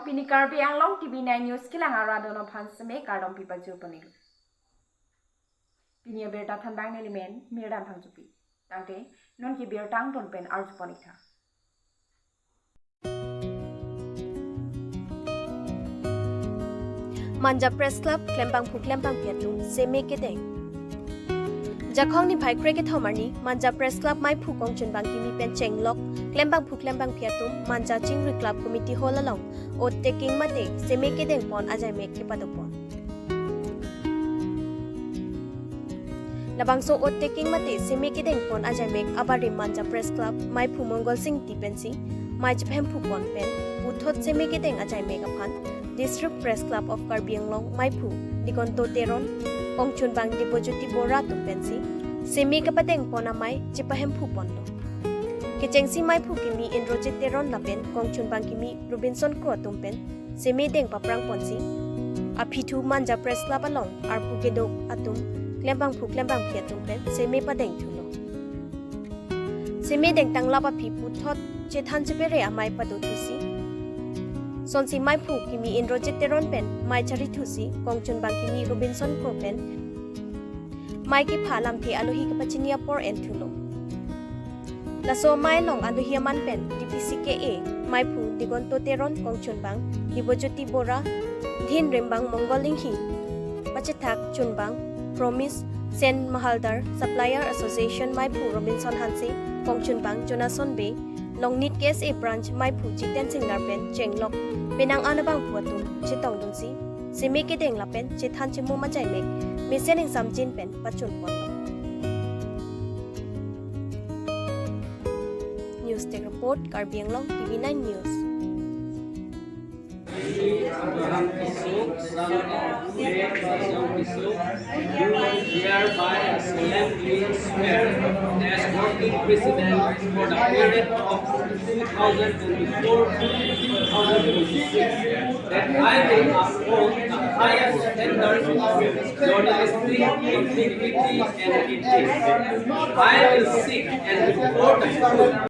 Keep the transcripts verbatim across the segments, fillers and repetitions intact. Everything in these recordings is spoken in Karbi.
Pini Karbi Anglong T V nine News kelang arat atum aphan seme kardom pipajir pon-iklo. Pini abirta thanbang nelimen Mirdan Phangchopi. Tangte non ke birta angton pen arju pon-iktha. Manja Press Club klembangphu klembangphi atum seme kedeng. Jakhong niphai krekethom arni Manja Press Club maiphu kongchunbang kimi pen chenglok klembangphu klembangphi atum Manja Chingri Club Committee Hall along oath taking mate seme kedeng pon ajaimek kepadopon. Labangso oath taking mate seme kedeng pon ajaimek abarim Manja Press Club maiphu Mongol Singti pensi mei chepahemphu pon pen puthot seme kedeng ajaimek aphan District Press Club of Karbi Anglong maiphu Digonto Teron, kongchunbang Dibojyoti Bora atum pensi seme kepadeng pon amei chepahemphu ponlo. Kechengsi maiphu kimi Indrajit Teron lapen kongchunbang kimi Robinson Kro atum pen seme deng paprang ponsi, aphithu Manja Press Club along arpu kedok atum klembangphu klembangphi atum pen seme padengthulo. Seme dengtanglap aphi puthot chethan chepere amei padothusi, sonsi maiphu kimi Indrajit Teron pen mei charithusi kongchunbang kimi Robinson Kro pen mei kepha lamthe alohi kepachini apor enthulo. Laso amei along alohi aman pen D P C K A maiphu Digonto Teron, kongchunbang Dibojyoti Bora, dhin rimbang Mongol Inghi, pachethak chunbang Promise, Sen Mahaldar, Supplier Association maiphu Robinson Hanse, kongchunbang Jonason Bey, Longnit K S A Branch maiphu Jiten Singnar pen chenglok penang an abangphu atum chetongdunsi seme kedeng lapen chethan chemum ajaimek mesen ingsamjin pen pachun ponlo. News Desk Report, Karbi Anglong T V nine News. Abraham Tisso, son of late Bazong Tisso, do hereby solemnly swear as working president for the period of two thousand twenty-four to two thousand twenty-six, that I will uphold the highest standards of journalistic integrity and ethics. I will seek and report the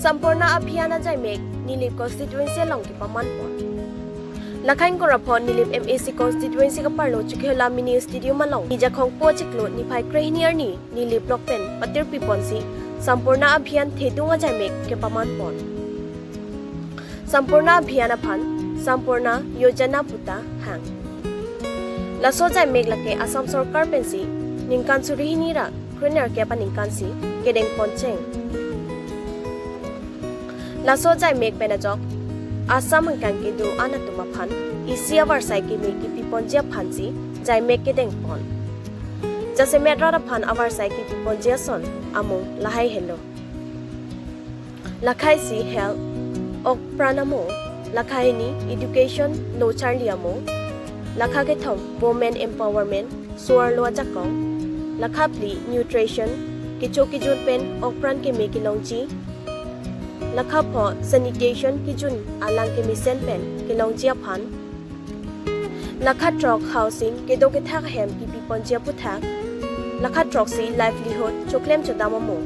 Samporna Abhiyan ajaimek Nilip constituency along kepaman pon. Lakhain Korapho Nilip M A C constituency kaparlo Chokihola Mini Stadium along Jakhong po chiklo niphai krehini arni Nilip block pen patirpi ponsi Samporna Abhiyan thedung ajaimek kepaman pon. Samporna Abhiyan aphan Samporna Yojana puta hang. Laso ajaimek lake Assam Sorkar pensi ningkan suri hini ra krenerkep aningkansi kedeng poncheng. Laso ajaimek pen ajok Assam angkang kedo an atum aphan isi avarsai keme kipi ponji aphansi ajaimek kedeng pon. Jasemet rat aphan avarsai kipi ponji ason amung lahai helo. Lakha isi health, ok pran amo, lakha hini education, lo charli amo, lakha kethom women empowerment, so-arlo ajakong, lakha phli nutrition, kecho kejun pen ok pran keme kelongji, lakha pho sanitation kejun alang kemesen pen kelongji aphan, lakha throk housing kedo kethak ahem kipi ponji aputhak, lakha throksi livelihood choklem chodam amo.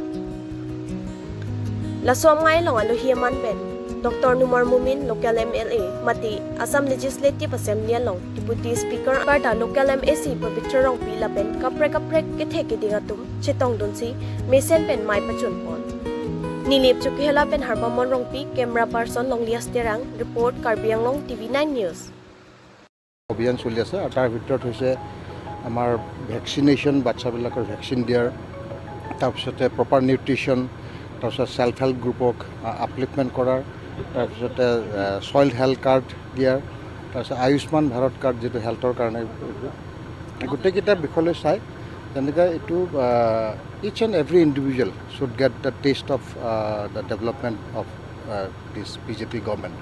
Laso amei along alohi aman pen Doctor Numal Momin, local M L A, mate Assam Legislative Assembly along Deputy Speaker, karta local M A C Pabitra Rongpi lapen kaprek kaprek kethe keding atum chetongdunsi mesen pen mei pachun pon. Nilip Chokihola pen Harbamon Rongpi, camera person Longlias Terang, report Karbi Anglong T V nine News. অভিযান চলি আছে আৰু তাৰ ভিতৰত হৈছে আমাৰ ভেকচিনেশ্যন, বাচ্চাবিলাকৰ ভেকচিন দিয়াৰ, তাৰপিছতে প্ৰপাৰ নিউট্ৰিশ্যন, তাৰপিছত ছেল্ফ হেল্প গ্ৰুপক আপলিফমেণ্ট কৰাৰ, তাৰপিছতে ছইল হেল্থ কাৰ্ড দিয়াৰ, তাৰপিছত আয়ুষ্মান ভাৰত কাৰ্ড যিটো হেল্থৰ কাৰণে, গোটেইকেইটা বিষয়লৈ চাই যেনেকৈ এইটো each and every individual should get the taste of the development of this B J P government.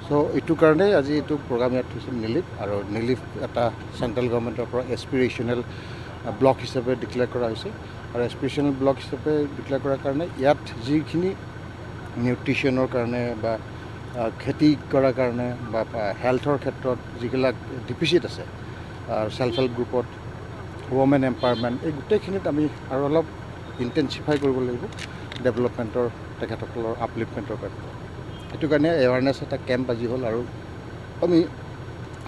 চ' এইটো কাৰণেই আজি এইটো প্ৰগ্ৰাম ইয়াত থৈছে নিলিপ, আৰু নিলিপ এটা চেণ্ট্ৰেল গভৰ্ণমেণ্টৰ পৰা এছপিৰেশ্যনেল ব্লক হিচাপে ডিক্লেয়াৰ কৰা হৈছে। আৰু এছপিৰেশ্যনেল ব্লক হিচাপে ডিক্লেয়াৰ কৰাৰ কাৰণে ইয়াত যিখিনি নিউট্ৰিশ্যনৰ কাৰণে বা আহ, খেতি কৰাৰ কাৰণে বা আহ, হেল্থৰ ক্ষেত্ৰত যিবিলাক ডিফিচিট আছে, ছেল্ফ হেল্প গ্ৰুপত, ৱমেন এম্পাৱাৰমেণ্ট, এই গোটেইখিনিত আমি আৰু অলপ ইনটেনচিফাই কৰিব লাগিব। ডেভেলপমেণ্টৰ, তেখেতসকলৰ আপলিফমেণ্টৰ কাৰণে। সেইটো কাৰণে এৱাৰনেছ এটা কেম্প আজি হ'ল আৰু আমি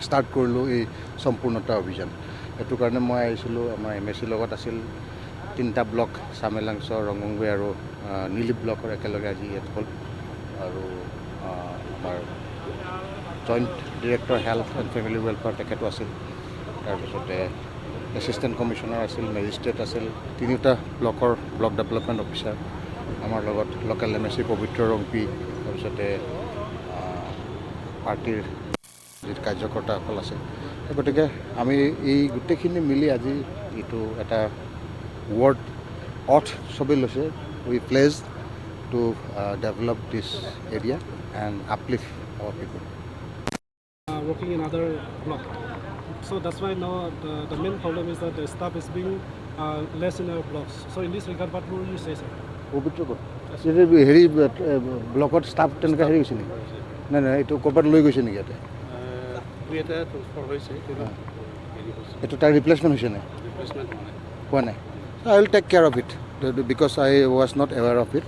ষ্টাৰ্ট কৰিলোঁ এই সম্পূৰ্ণতা অভিযান। সেইটো কাৰণে মই আহিছিলোঁ, আমাৰ এম এ চিৰ লগত আছিল তিনিটা ব্লক, চামেলাংচ, ৰংগংগৈ আৰু আহ, নিলিপ ব্লকৰ একেলগে আজি ইয়াত হ'ল। আৰু আহ, আমাৰ joint director health and family welfare তেখেতো আছিল, তাৰপিছতে এছিষ্টেণ্ট কমিশ্যনাৰ আছিল, মেজিষ্ট্ৰেট আছিল, তিনিওটা ব্লকৰ ব্লক ডেভেলপমেণ্ট অফিচাৰ, আমাৰ লগত লোকেল এম এ চি পবিত্ৰ ৰংপি, তাৰপিছতে আহ, পাৰ্টিৰ যিটো কাৰ্যকৰ্তাসকল আছে। গতিকে আমি এই গোটেইখিনি মিলি আজি এইটো এটা ৱৰ্ড অথ সবে লৈছে, we pledge to develop this area and uplift our people. Uh, working in other block. So that's why now the, the main problem is that the staff is being uh, less in our blocks. So in this regard, what will you say, sir? পবিত্ৰ ক'ত? ইয়াতে হেৰি ব্লকত ষ্টাফ তেনেকুৱা হেৰি হৈছে নেকি? নাই নাই, এইটো ক'ৰবাত লৈ গৈছে নেকি ইয়াতে? দুই এটা ট্ৰেন্সফাৰ হৈছে, কিন্তু হয়। হেৰি হৈছে, এইটো তাৰ ৰিপ্লেচমেণ্ট হৈছে নাই? ৰিপ্লেচমেণ্ট হোৱা নাই। হোৱা নাই? So I will take care of it because I was not aware of it.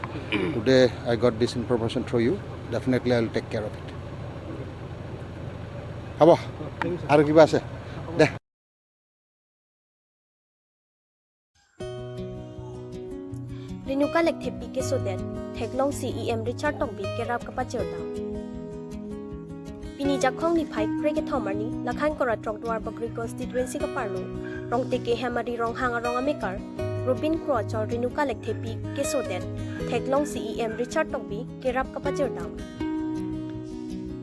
Today I got this information through you. Definitely I will take care of it. হ'ব, থেংক ইউ, ছাৰ। আৰু কিবা আছে? দে। Renuka Lekthe P K Sodet, Theklong C E M Richard Tokbi kerap kapachir dam. Pini Jakhong niphai krekethom arni Lakhankora Throk Duarbagori constituency kaparlo Rongteke Hemari Ronghang arong amekar Robin Kro achor Renuka Lekthe P K Sodet, Theklong C E M Richard Tokbi kerap kapachir dam.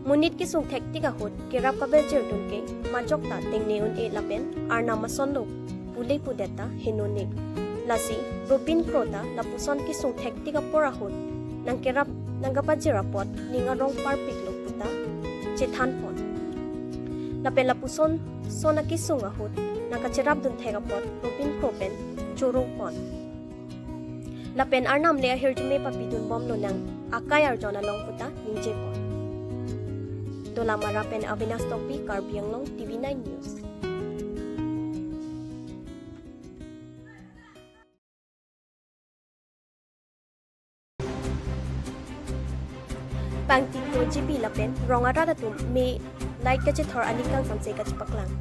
Monit kesung thektik ahut kerap kapachirdun ke majok ta tengne un-e lapen arnam asonlo pule pudet ta heno ne. Lasi Robin Kro ta lapuson kesung thektik apor ahut nangkerap nangkapachir apot ning arong parpiklo puta chethan pon. Lapen lapuson son akesung ahut nangkacherapdun thek apot Robin Kro pen choro pon. Lapen arnam le ahirjume papidun bomlo nang akai arjon along puta ningje pon. Dolamara pen Avinash Tokbi, Karbi Anglong, T V nine News. Pangtik Kro G P lapen rong arat atum me light kachethor aning kangsamse kachepaklang.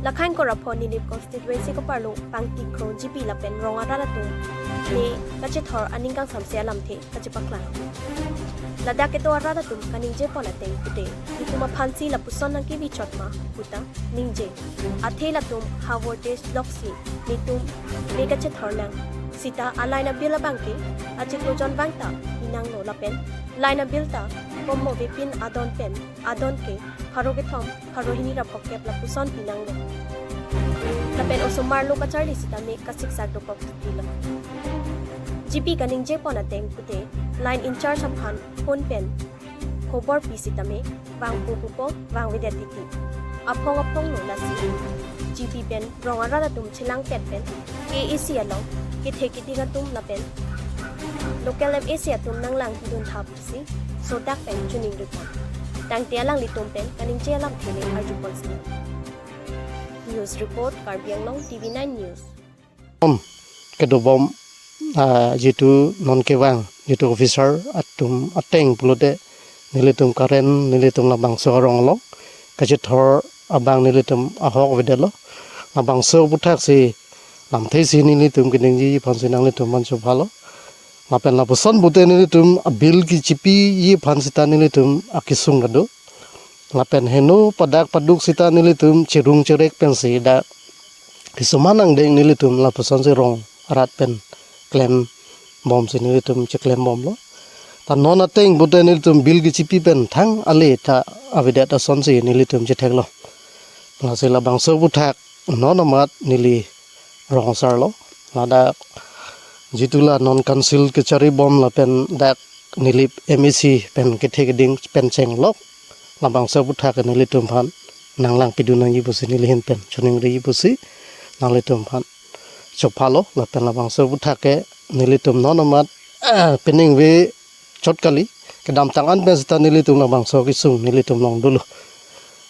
Lakhankora pho Nilip constituency kaparlo Pangtik Kro G P lapen rong arat atum me kachethor aning kangsamse alamthe kachepaklang. Ladak kedo arat atum kaningje pon ateng pute itum aphansi lapuson nangkebi chot ma puta ningje. Athe latum ha voltage loksi netum me kachethor nang sita a line abill abangke achiklo jon vangta pinanglo lapen line abill ta kommo vepin adon pen adon ke pharo kethom pharo hini ra phokep lapuson pinanglo. Lapen osomar lo kacharli sitame kasiksak dokok pilo. G P kaningje pon ateng pute line in charge aphan phone pen khobor pi sitame vangpo pupo vangvedet titi. Aphong aphong lo lasi G P pen rong arat atum chelangpet pen K A C along kethe keding atum lapen local M A C atum nanglang hidun thap si sodak pen chuning report. Tangte alanglitum pen kaningje alamthe le arju pon si. News report, Karbi Anglong, T V nine News. Kedobom ah, jitu non kevang jitu officer atum ateng pulote nelitum current nelitum labangso arong along kachethor abang nelitum ahok avedetlo. Labangso aputhak si lamthe si nelitum keningjeji aphansi nanglitum aphan chophalo. Lapen lapuson pute nelitum abill kechipiji aphan sita nelitum akesung kado. Lapen heno padak paduk sita nelitum cherung cherek pensi dak kisuman angdeng nelitum lapuson si rong arat pen klembom si nelitum cheklembomlo. Ta non ateng pute nelitum bill kechipi pen thang ale ta avedet ason si nelitum chetheklo. Lasi labangso aputhak non amat neli rong asarlo. Ladak jitu la non council kecharibom lapen dak Nilip M A C pen kethe keding pen chenglok labangso aputhak nelitum aphan nanglang pidun nangji pusi neli ahin pen choningri pusi nanglitum aphan chophalo. Lapen labangso aputhak ke nelitum non amat ah, peningve chot kali, kedamtang an pen sita nelitum labangso kesung nelitum along dolo.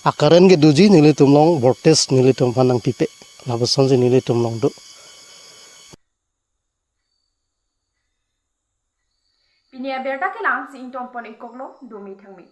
Acurrent kedoji nelitum along voltage nelitum aphan nangpipe. Lapuson si nelitum along do. Pini abirta kelang si ingtonpon-ik koklo, dome thangme.